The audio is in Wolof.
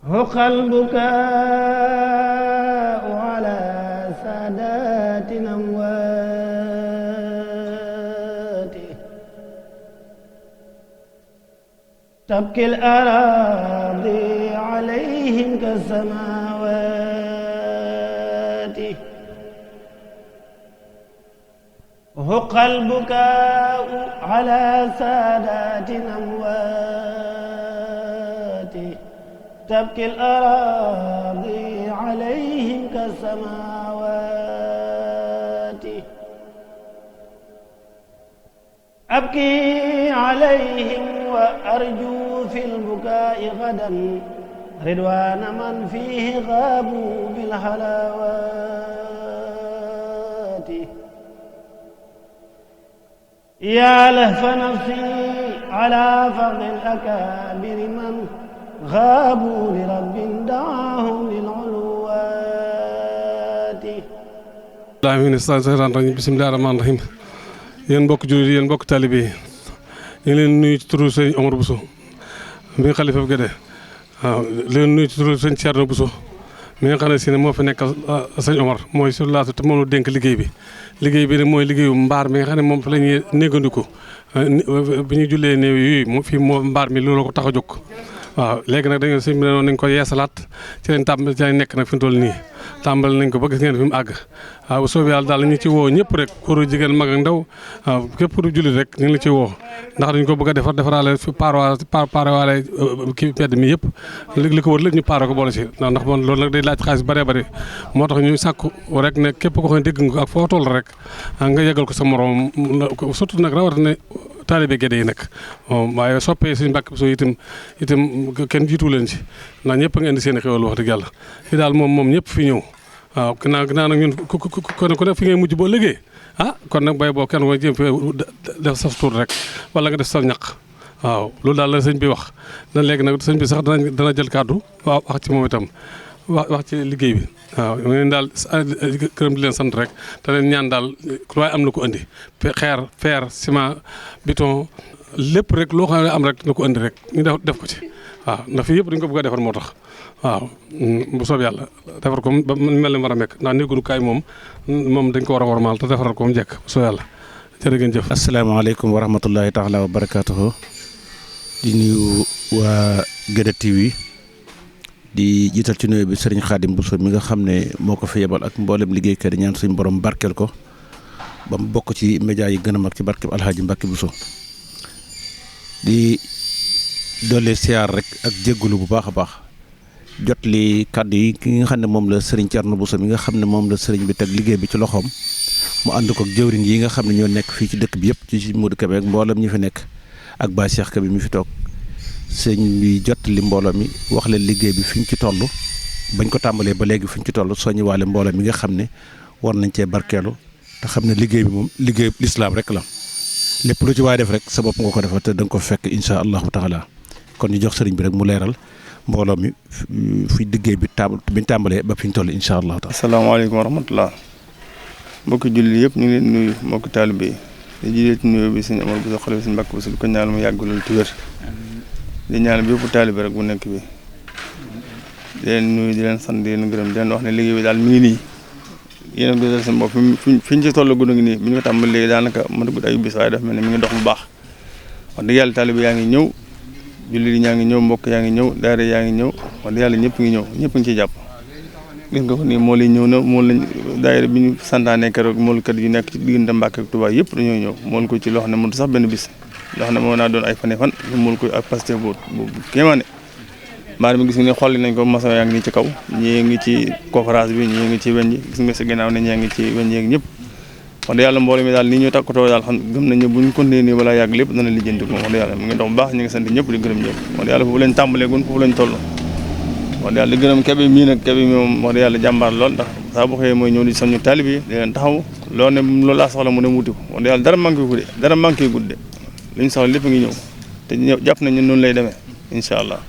حق البكاء على سادات الأموات تبكي الأراضي عليهم كالسماوات حق البكاء على سادات الأموات تبكي الأراضي عليهم كالسماوات أبكي عليهم وأرجو في البكاء غدا رضوان من فيه غابوا بالحلاوات يا لهف نفسي على فضل الأكابر من غابوا لرب دعاهم للعلوات bismillaahi rahmaani rahiim yéen mbokk jullit yéen mbokk taalibe yi ñu leen nuyu ci turu sëñ Omar Bousso mi nga xalifa Guédé waaw leen nuyu ci turu sëñ Thierno Bousso mi nga xam ne si ne moo fi nekkal sëñ Omar mooy sur laatu te moom la dénk liggéey bi nag mooy liggéeyu mbaar mi nga xam ne moom fi la ñuy néggandiku bi ñu jullee néew yooyu moom fii moo mbaar mi loolu ko tax a jóg waaw léegi nag dañu sëñ bi ne noonu nañ ko yeesalaat ci lañ tàmbali ci lañ nekk nag fi mu toll nii tàmbali nañ ko ba gis ngeen fi mu àgg waaw bu soobee yàlla daal ñu ci woo ñëpp rek góor jigéen mag ak ndaw waaw képp ku jullit rek ñu ngi la ci woo ndax dañ ko bëgg a defaraale fi paarawaale kii pedd mi yëpp li ko wër lépp ñu paara ko boole si ndax moom loolu nag day laaj xaalis bëree bëri moo tax ñu sàkku rek ne képp ko xam ne dégg nga ko ak foo toll rek nga yeggal ko sa morom surtout nag rawatina taalibe Guédé yi nag waaye soppee suñu Mbàkke Buso itam kenn jiitu leen ci ndax ñëpp a nga indi seen i xéwal wax dëgg yàlla fi daal moom ñëpp fi ñëw waaw ginnaaw nag ñun ku ne fi ngay mujj boo liggéey kon nag bay boo kenn ko jéem fi def sa tur rek wala nga def sa ñaq waaw loolu daal la sëñ bi wax na léegi nag sëñ bi sax dana jël kàddu waaw wax ci moom itam wax ci liggéey bi waaw ngeen daal gërëm di leen sant rek te leen ñaan daal waaye am na ko indi xeer fer ciment béton lépp rek loo xam ne am rek na ko indi rek ñu def ko ci waaw ndax fii yëpp dañ ko bëgg a defar moo tax waaw bu soob yàlla defar ko ba mel ni war a mekk ndax néegunukaay moom dañ ko war a warmaal te defaral ko mu jekk bu soob yàlla jërë ngeen jëf. asalaamaaleykum wa rahmatullahi taala wa barakaatuhu di nuyu waa Guédé TV di jiital ci nuyu bi Serigne Khadim Bousso mi nga xam ne moo ko fi yebal ak mboolem liggéeykat yi ñaan suñu borom barkeel ko ba mu bokk ci média yi gën a mag ci barkeb Alhaaji Mbàkke Bousso di doole siyaar rek ak jéggulu bu baax a baax jot li kàddu yi ki nga xam ne moom la Serigne Thierno Bousso mi nga xam ne moom la Serigne bi teg liggéey bi ci loxoom mu ànd ko ak jëwriñ yi nga xam ne ñoo nekk fii ci dëkk bi yëpp ci Modou Kébé ak mboolem ñi fi nekk ak Baye Cheikh Kébé mi fi toog sëñ bi jot li mbooloo mi wax leen liggéey bi fi ñu ci toll bañ ko tàmbalee ba léegi fi ñu ci toll soññi waale mbooloo mi nga xam ne war nañ cee barkeelu te xam ne liggéey bi moom liggéey lislaam rek la lépp lu ci waay def rek sa bopp nga ko defal te da nga ko fekk incha allahu taala kon ñu jox sëriñ bi rek mu leeral mbooloo mi fi liggéey bi biñ tàmbalee ba fi ñu toll incha allahu taala. asalaamaaleykum wa rahmatullah mbokki julli yëpp ñu ngi leen nuyu mbokki taalibe yi di jiite ci nuyoo bi sëñ Omar Bousso xalifa sëñ Mbàkke Bousso ko ñaan mu yàgg loolu ci wér di ñaan bépp taalibe rek bu nekk bi di leen nuyu di leen sant di leen gërëm di leen wax ne liggéey bi daal mi ngi nii yéen a ngi gisal seen bopp fi ñu ci toll guddi ngi nii bi ñu ko tàmbali léegi daanaka matagut ay bis waaye daf mel ne mi ngi dox bu baax wax dëgg yàlla taalibe yaa ngi ñëw jullit yi ñaa ngi ñëw mbokk yaa ngi ñëw daara yaa ngi ñëw wax dëgg yàlla ñëpp ngi ñëw ñëpp ngi ciy jàpp gis nga ko nii moo lay ñëw na mool lañ daayira bi ñu santaane keroog moolkat yu nekk ci diggante Mbàkke ak Tuubaa yëpp dañoo ñëw mool ko ci loo xam ne mënut sax benn bis loo xam ne moo naa doon ay fan ñu mool ko ak Pastef bu kéemaane mbaar mi gis nga ne xolli nañ ko maçon yaa ngi nii ci kaw ñii ngi ci conférence bi ñii ngi ci weñ ji gis nga sa ginnaaw ne ñii ngi ci weñ yeeg ñëpp wax dëgg yàlla mbooloo mi daal nii ñu takkatoo daal xam gëm nañ ne bu ñu continuer nii balaa yàgg lépp dana lijjanti ko wax dëgg yàlla mu ngi dox bu baax ñu ngi sant ñëpp di gërëm ñëpp wax dëgg yàlla foofu lañ tàmbalee gun foofu lañ toll wax dëgg yàlla di gërëm Kébé mii nag Kébé mi moom wax dëgg yàlla jàmbaar lool ndax saa bu xëyee mooy ñëw di soññu taalib yi di leen taxaw loolu ne loolu laa soxla mu dem wuti ko wax dëgg yàlla dara manqué gu de dara manqué gudde li ñu soxla lépp ngi ñëw te jàpp nañ ne noonu lay demee incha allah